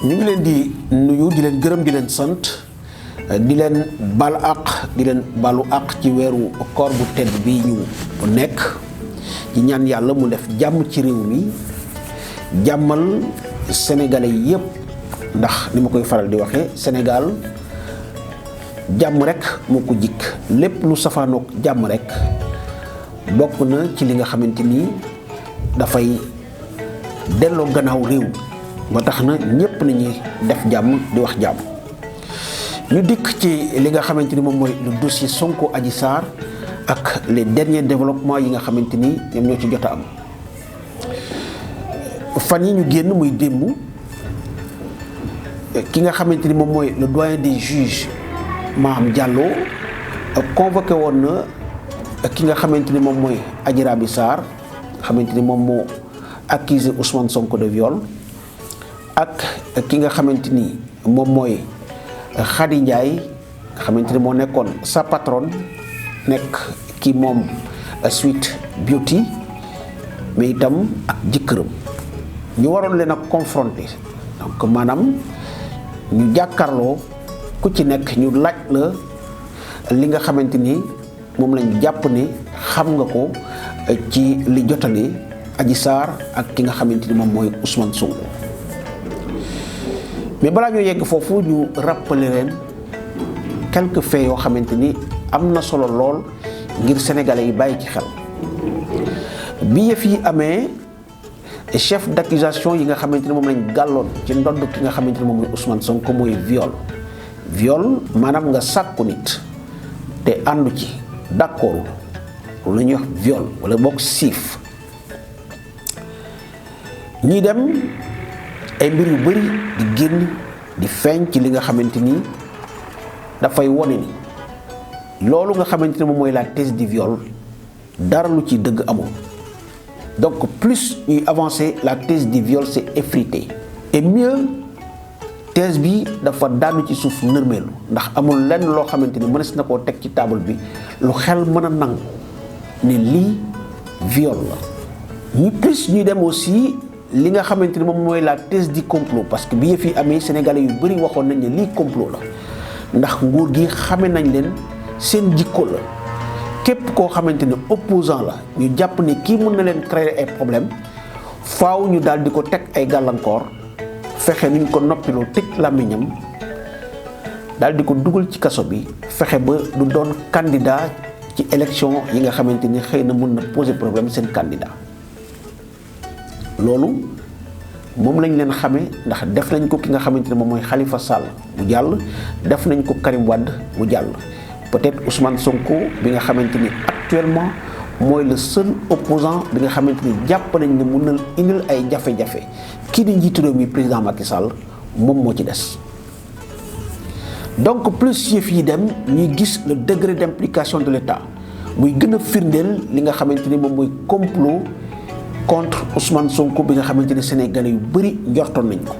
ñu ngi leen di nuyu di leen gërëm di leen sant di leen bal ak di leen balu ak ci weeru koor bu tedd bi ñu nekk ci ñaan yàlla mu def jàmm ci réew mi jàmmal sénégalais yépp ndax ni ma koy faral di waxee Sénégal jàmm rek moo ko jikk lépp lu safaanoog jàmm rek bokk na ci li nga xamante ni dafay delloo gannaaw réew ba tax na ñépp nañuy def jàmm di wax jàmm ñu dikk ci li nga xamante ni moom mooy le dossier Sonko Adji Sarr ak les derniers développements yi nga xamante ni ñoom ñoo ci jot a am fan yi ñu génn muy démb ki nga xamante ni moom mooy le doyen des juges Maham Diallo convoqué woon na ki nga xamante ni moom mooy Adji Raby Sarr xamante ni moom moo accusé Ousmane Sonko de viol ak ki nga xamante ni moom mooy Khady Ndiaye nga xamante ni moo nekkoon sa patronne nekk ki moom Sweet Beauty mais itam ak jëkkëram ñu waroon leen a confronter donc maanaam ñu jàkkaarloo ku ci nekk ñu laaj la li nga xamante ni moom lañ jàpp ne xam nga ko ci li jotale Adji Sarr ak ki nga xamante ni moom mooy Ousmane Sonko mais balaa ñoo yegg foofu ñu rappeler leen quelques faits yoo xamante ni am na solo lool ngir sénégalais yi bàyyi ci xel bi yëf yi amee chef d'accusation yi nga xamante ni moom lañ gàlloon ci ndodd ki nga xamante ni moom mooy Ousmane Sonko mooy viol maanaam nga sàkku nit te àndu ci d'accord loolu la ñuy wax viol wala bokk siif ñuy dem ay mbir yu bari di génn di feeñ ci li nga xamante ni dafay wone ni loolu nga xamante ni moom mooy la thèse du viol dara lu ci dëgg amul donc plus ñuy avancer la thèse du viol c'est effrité et mieux thèse bi dafa daanu ci suuf nërmeelu ndax amul lenn loo xamante ni mënees na koo teg ci table bi lu xel mën a nangu ne lii viol la ñu plus ñuy dem aussi li nga xamante ni moom mooy la thèse du complot parce que bi yëf yi amee sénégalais yu bëri waxoon nañ ne lii complot la ndax nguur gi xame nañ leen seen jikko la képp koo xamante ne opposant la ñu jàpp ne kii mën na leen créer ay problème faaw ñu daal di ko teg ay gàllankoor fexe nuñ ko noppiloo tëj làmmiñam daal di ko dugal ci kaso bi fexe ba du doon candidat ci élection yi nga xamante ni xëy na mën na poser problème seen candidat loolu moom lañ leen xamee ndax def nañ ko ki nga xamante ne moom mooy Khalifa Sall mu jàll def nañ ko Karim Wade mu jàll peut-être Ousmane Sonko bi nga xamante ni actuellement mooy le seul opposant bi nga xamante ni jàpp nañ ne mun na indil ay jafe-jafe kii di njiitu réew mi président Macky Sall moom moo ci des donc plus yëf yi dem ñuy gis le degré d'implication de l'État muy gën a firndeel li nga xamante ni moom mooy complot contre Ousmane Sonko bi nga xamante ni sénégalais yu bëri njortoon nañ ko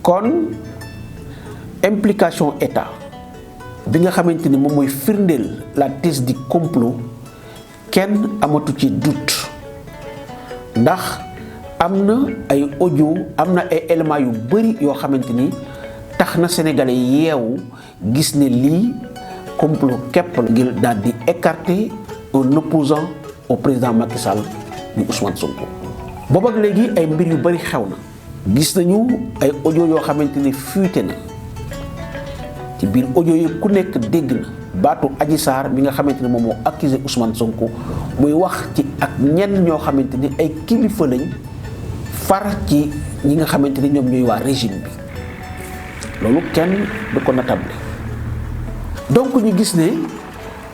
kon implication état bi nga xamante ni moom mooy firndeel la thèse du complot kenn amatu ci doute ndax am na ay audio am na ay éléments yu bëri yoo xamante ni tax na sénégalais yeewu gis ne lii complot képp la ngir daal di écarter un opposant au président Macky Sall di Ousmane Sonko. boobu ak léegi ay mbir yu bari xew na gis nañu ay audio yoo xamante ni fuité na ci biir audio yi ku nekk dégg na baatu Adji Sarr bi nga xamante ni moom moo accusé Ousmane Sonko muy wax ci ak ñenn ñoo xamante ni ay kilifa lañ far ci ñi nga xamante ni ñoom ñooy waa régime bi loolu kenn du ko natable donc ñu gis ne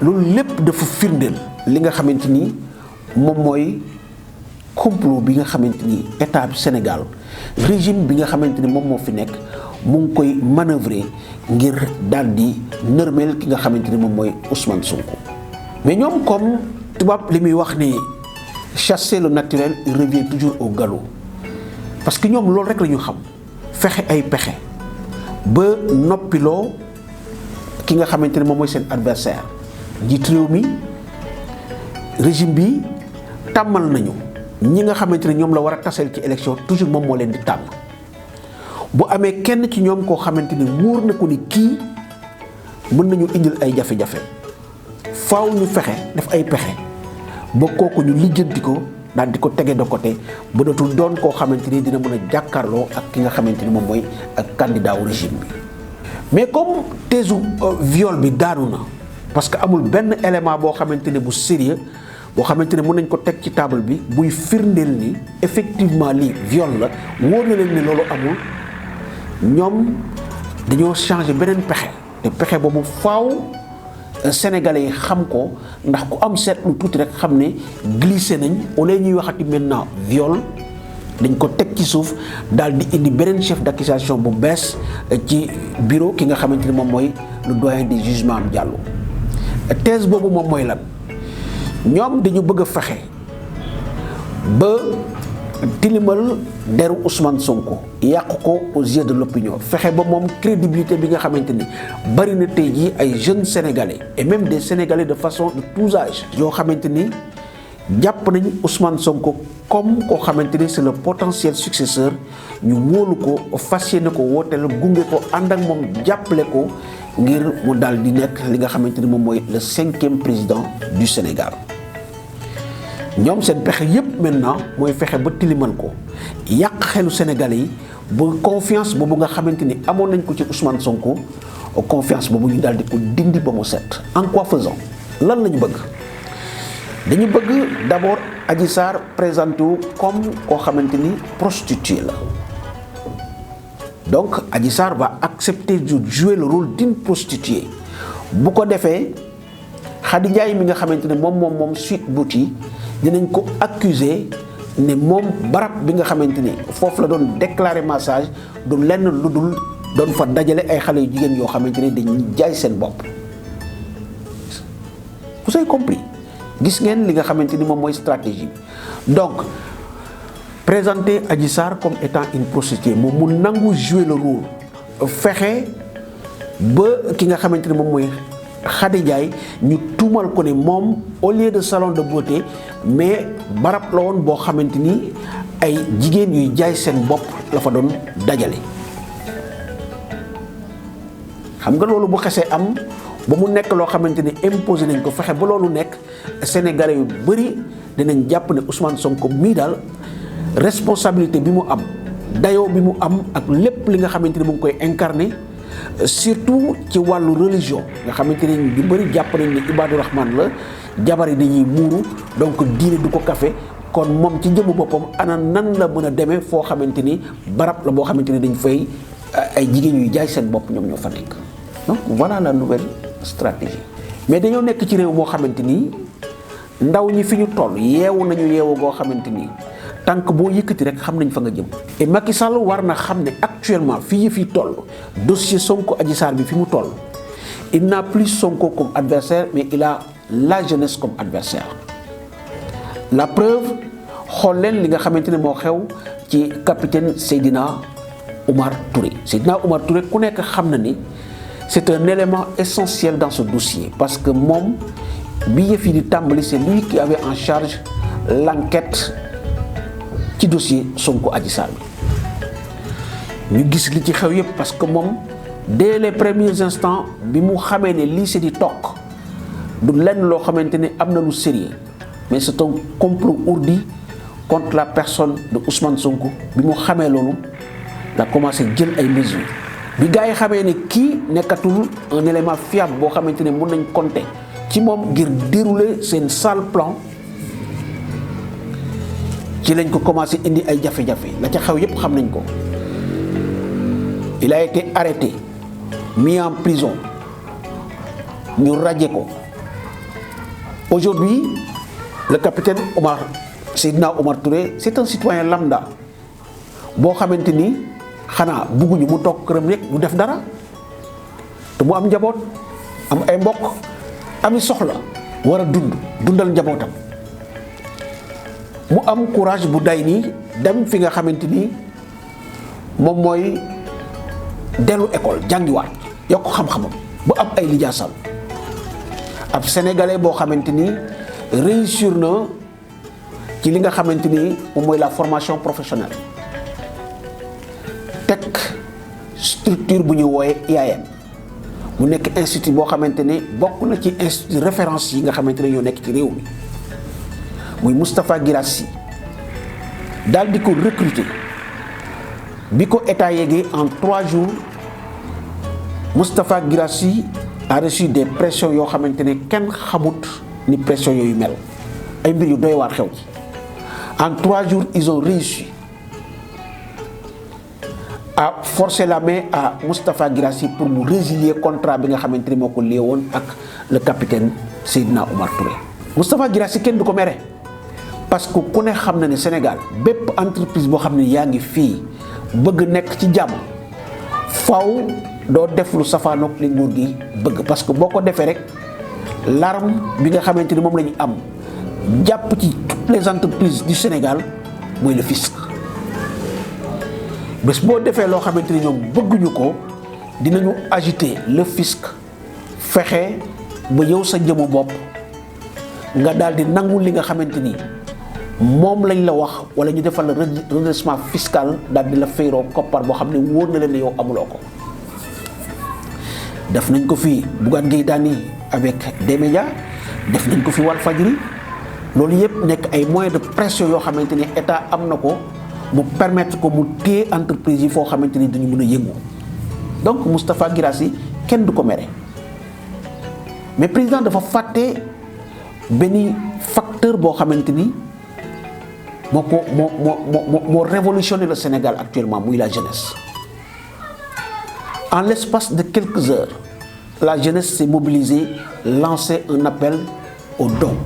loolu lépp dafa firndeel li nga xamante ni moom mooy complot bi nga xamante ni état du Sénégal régime bi nga xamante ni moom moo fi nekk mu ngi koy manœuvrer ngir daal di nërmeel ki nga xamante ni moom mooy Ousmane Sonko. mais ñoom comme tubaab li muy wax ni chasser le naturel il revient toujours au galop parce que ñoom loolu rek la ñu xam fexe ay pexe ba noppiloo ki nga xamante ni moom mooy seen adversaire njiit réew mi régime bi tàmmal nañu ñi nga xamante ne ñoom la war a taseel ci élection toujours moom moo leen di tànn bu amee kenn ci ñoom koo xamante ni wóor na ko ni kii mën nañu indil ay jafe-jafe faaw ñu fexe def ay pexe ba kooku ñu lijjanti ko daal di ko tege de côté ba dootul doon koo xamante ni dina mën a jàkkaarloo ak ki nga xamante ni moom mooy ak candidat wu régime bi. mais comme teesu viol bi daanu na parce que amul benn élément boo xamante ne bu sérieux boo xamante ne mën nañ ko teg ci table bi buy firndeel ni effectivement lii viol la wóor na leen ne loolu amul ñoom dañoo changer beneen pexe te pexe boobu faaw sénégalais yi xam ko ndax ku am seetlu tuuti rek xam ne glissé nañ au lieu ñuy waxati maintenant viol dañ ko teg ci suuf daal di indi beneen chef d'accusation bu bees ci bureau ki nga xamante ni moom mooy le doyen des juges Mame Diallo. thèse boobu moom mooy lan ñoom dañu bëgg a fexe ba tilimal deru Ousmane Sonko yàq ko aux yeux de l'opinion fexe ba moom crédibilité bi nga xamante ni bari na tey jii ay jeunes sénégalais et même des sénégalais de façon de tous âges yoo xamante ni jàpp nañ Ousmane Sonko comme koo xamante ni c'est le potentiel successeur ñu wóolu ko fas yéene ko wooteel gunge ko ànd ak moom jàppale ko ngir mu daal di nekk li nga xamante ni moom mooy le 5e président du Sénégal. ñoom seen pexe yépp maintenant mooy fexe ba tilimal ko yàq xelu Sénégalais yi ba confiance boobu nga xamante ni amoon nañ ko ci Ousmane Sonko confiance boobu ñu daal di ko dindi ba mu set. en quoi faisant lan lañu bëgg dañu bëgg d'abord Adji Sarr présenté wu comme koo xamante ni prostituée la donc Adji Sarr va accepter de jouer le rôle d'une prostituée bu ko defee Khady Ndiaye mi nga xamante ne moom Sweet Beauty dinañ ko accuser ne moom barab bi nga xamante ni foofu la doon déclarer massage du lenn lu dul doon fa dajale ay xale yu jigéen yoo xamante ni dañuy jaay seen bopp. vous avez compris gis ngeen li nga xamante ni moom mooy stratégie donc présenter Adji Sarr comme étant une prostituée moom mu nangu jouer le rôle fexe ba ki nga xamante ni moom mooy Khady Ndiaye ñu tuumal ko ne moom au lieu de salon de beauté mais barab la woon boo xamante ni ay jigéen yuy jaay seen bopp la fa doon dajale. xam nga loolu bu xesee am ba mu nekk loo xamante ni imposé nañ ko fexe ba loolu nekk sénégalais yu bëri dinañ jàpp ne Ousmane Sonko mii daal responsabilité bi mu am dayoo bi mu am ak lépp li nga xamante ni mu ngi koy incarné. surtout ci wàllu religion nga xamante ne ñu bëri jàpp nañ ne Ibadu Rahman la jabar yi dañuy muuru donc diine du ko kafe kon moom ci jëmu boppam ana nan la mën a demee foo xamante ni barab la boo xamante ni dañ fay ay jigéen yuy jaay seen bopp ñoom ñoo fa nekk. donc voilà la nouvelle stratégie mais dañoo nekk ci réew moo xamante ni ndaw ñi fi ñu toll yeewu nañu yeewu goo xamante ni tànk boo yëkkati rek xam nañ fa nga jëm. et Macky Sall war na xam ne actuellement fii yëf yi toll dossier Sonko Adji Sarr bi fi mu toll il n'a plus Sonko comme adversaire mais il a la jeunesse comme adversaire la preuve xool leen li nga xamante ne moo xew ci capitaine Seydina Oumar Touré. Seydina Oumar Touré ku nekk xam na ni c'est un élément essentiel dans ce dossier parce que moom bi yëf yi di tàmbali c'est lui qui avait en charge l'enquête ci dossier Sonko Adji Sarr bi ñu gis li ci xew yëpp parce que moom dès les premiers instants bi mu xamee ne lii c'est di toog du lenn loo xamante ne am na lu sérieux mais c'est un complot ourdi contre la personne de Ousmane Sonko bi mu xamee loolu la commencé jël ay mesures bi gars yi xamee ne kii nekkatul un élément fiable boo xamante ne mën nañ compter ci moom ngir dérouler seen sale plan ci lañ ko commencé indi ay jafe-jafe la ca xew yépp xam nañ ko. Il a été arrêté mis en prison ñu radié ko aujourd'hui le capitaine Seydina Oumar Touré c'est un citoyen lambda boo xamante ni xanaa bugguñu mu toog këram rek du def dara te mu am njaboot am ay mbokk ami soxla war a dundal njabootam mu am courage bu day nii dem fi nga xamante ni moom mooy dellu école jàngiwaat yokk xam-xamam bu am ay lijaasam ab sénégalais boo xamante ni réussir na ci li nga xamante ni moom mooy la formation professionnelle teg structure bu ñu wooye IAM mu nekk institut boo xamante ne bokk na ci institut référence yi nga xamante ne ñoo nekk ci réew mi muy Moustapha Guirassy daal di ko recruter bi ko état yéegee en 3 jours Moustapha Guirassy a reçu des pressions yoo xamante ne kenn xamut ni pression yooyu mel ay mbir yu doy waar xew ci en 3 jours ils ont réussi à forcer la main à Moustapha Guirassy pour mu résilier contrat bi nga xamante ni moo ko lié woon ak le capitaine Seydina Omar Touré. Moustapha Guirassy kenn du ko mere parce que ku ne xam na ne Sénégal bépp entreprise boo xam ne yaa ngi fii bëgg nekk ci jàmm faw doo def lu safaanoog li nguur gi bëgg parce que boo ko defee rek l'arme bi nga xamante ni moom la ñu am jàpp ci toutes les entreprises du Sénégal mooy le fisc. bés boo defee loo xamante ni ñoom bëgguñu ko dinañu agiter le fisc fexe ba yow sa jëmu bopp nga daal di nangul li nga xamante ni moom lañ la wax wala ñu defal la redressement fiscal daal di la fayroo koppar boo xam ne wóor na leen ne yow amuloo ko. def nañ ko fi Bougane Gueye Dany avec des médias def nañ ko fi Walfadjri loolu yëpp nekk ay moyens de pression yoo xamante ni état am na ko. mu permettre ko mu téye entreprise yi foo xamante ni dañu mën a yëngu donc Moustapha Guirassy kenn du ko mere mais président dafa fàtte benn facteur boo xamante ni moo révolutionné le Sénégal actuellement muy la jeunesse. En l'espace de quelques heures la jeunesse s'est mobilisée, lancé un appel aux dons.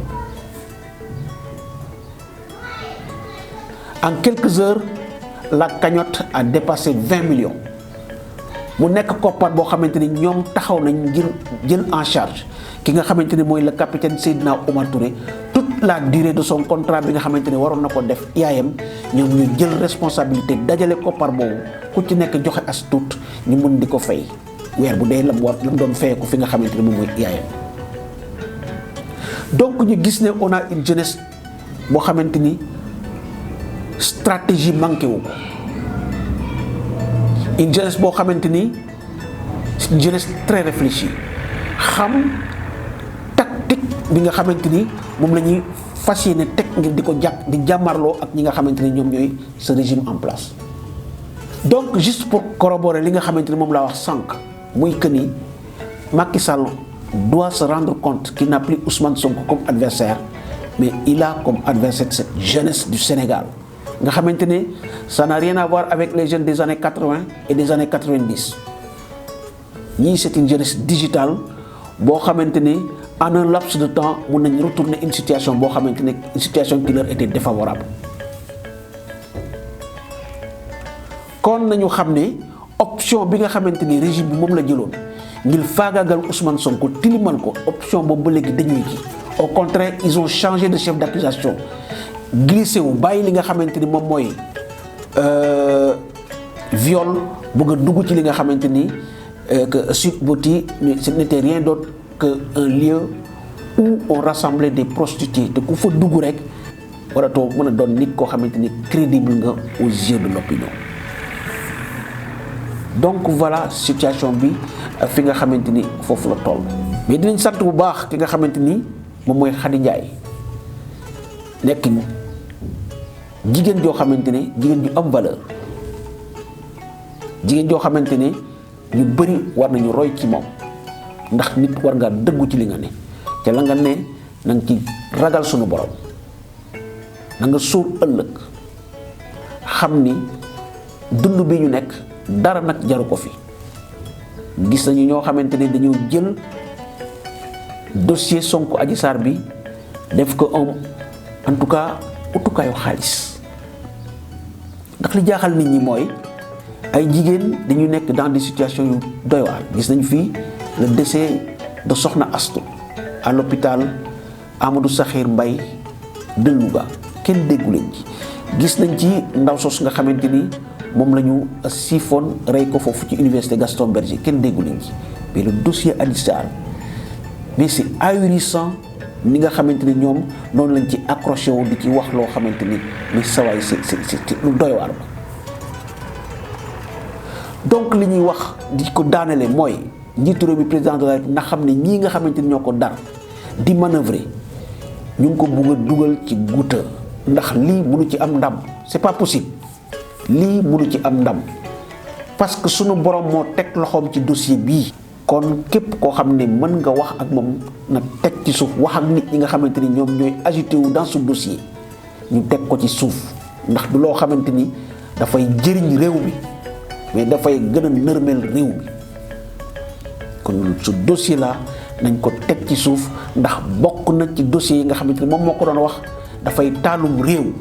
En quelques heures, la cagnotte a dépassé 20 millions. mu nekk koppar boo xamante ni ñoom taxaw nañ ngir jël en charge ki nga xamante ni mooy le capitaine Seydina Omar Touré toute la durée de son contrat bi nga xamante ni waroon na ko def IAM ñoom ñu jël responsabilité dajale koppar boobu ku ci nekk joxe as tuut ñu mën di ko fay weer bu dee la mu doon fayee ko fi nga xamante ni moom mooy IAM. donc ñu gis ne on a une jeunesse boo xamante ni stratégie manqué wu ko. Une jeunesse boo xamante ni une jeunesse très réfléchie xam tactique bi nga xamante ni moom la ñuy fas yéene teg ngir di ko di jàmmarloo ak ñi nga xamante ni ñoom ñooy ce régime en place. donc juste pour corroborer li nga xamante ni moom laa wax sànq muy que ni Macky Sall doit se rendre compte qu'il n'a plus Ousmane Sonko comme adversaire mais il a comme adversaire cette jeunesse du Sénégal. nga xamante ne ça n'a rien à voir avec les jeunes des années 80 et des années 90 ñii c'est une jeunesse digitale boo xamante ne en un laps de temps mun nañ retourner une situation boo xamante ne une situation qui leur était défavorable. kon nañu xam ne option bi nga xamante ni régime bi moom la jëloon ngir faagaagal Ousmane Sonko tilimal ko option boobu ba léegi dañuy ci au contraire ils ont changé de chef d'accusation glissé wu bàyyi li nga xamante ni moom mooy viol bëgg a dugg ci li nga xamante ni que Sweet Beauty ce n'était rien d'autre que un lieu où on rassemblait des prostituées te ku fa dugg rek waratoo mën a doon nit koo xamante ni crédible nga aux yeux de l'opinion. donc voilà situation bi fi nga xamante ni foofu la toll mais dinañ sant bu baax ki nga xamante ni moom mooy Khady Ndiaye nekk jigéen joo xamante ne jigéen ju am valeur jigéen joo xamante ne ñu bëri war nañu roy ci moom ndax nit war nga dëggu ci li nga ne te la nga ne na nga ci ragal sunu borom na nga suur ëllëg xam ni dund bi ñu nekk dara nag jaru ko fi. gis nañu ñoo xamante ne dañoo jël dossier Sonko Adji Sarr bi def ko en tout cas utukaayu xaalis ndax li jaaxal nit ñi mooy ay jigéen dañu nekk dans des situations yu doy waar. gis nañu fii le décès de Soxna Astou à l'hôpital Amadou Sakhir Mbaye de Louga kenn déggu leen ci. gis nañ ci ndaw sos nga xamante ni moom la ñu siifoon rey ko foofu ci université Gaston Berger kenn déggu leen ci mais le dossier Adji Sarr mais c'est ahurissant ni nga xamante ni ñoom noonu lañ ci accroché wu di ci wax loo xamante ni mais sawaay c'est lu doy waar ba donc li ñuy wax di ko daanale mooy njiitu réew mi président de la République na xam ne ñii nga xamante ni ñoo ko dar di manœuvrer ñu ngi ko bugg a dugal ci guuta ndax lii mënu ci am ndam c'est pas possible lii mënu ci am ndam parce que sunu borom moo teg loxoom ci dossier bii. kon képp koo xam ne mën nga wax ak moom na teg ci suuf wax ak nit ñi nga xamante ni ñoom ñooy agité wu dans ce dossier ñu teg ko ci suuf ndax du loo xamante ni dafay jëriñ réew mi mais dafay gën a nërmeel réew mi kon su dossier la nañ ko teg ci suuf ndax bokk na ci dossier yi nga xamante ni moom moo ko doon wax dafay taalum réew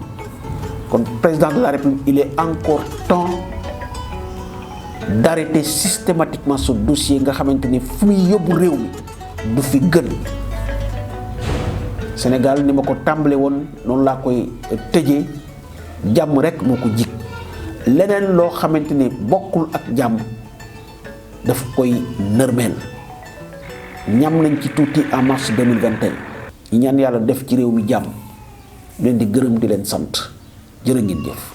kon président de la République il est encore temps d'arrêter systématiquement ce dossier nga xamante ni fu muy yóbbu réew mi du fi gën Sénégal ni ma ko tàmbale woon noonu laa koy tëjee jàmm rek moo ko jig leneen loo xamante ni bokkul ak jàmm daf koy nërmeel ñam nañ ci tuuti en mars 2021 ñi ñaan yàlla def ci réew mi jàmm leen di gërëm di leen sant jërë ngeen jëf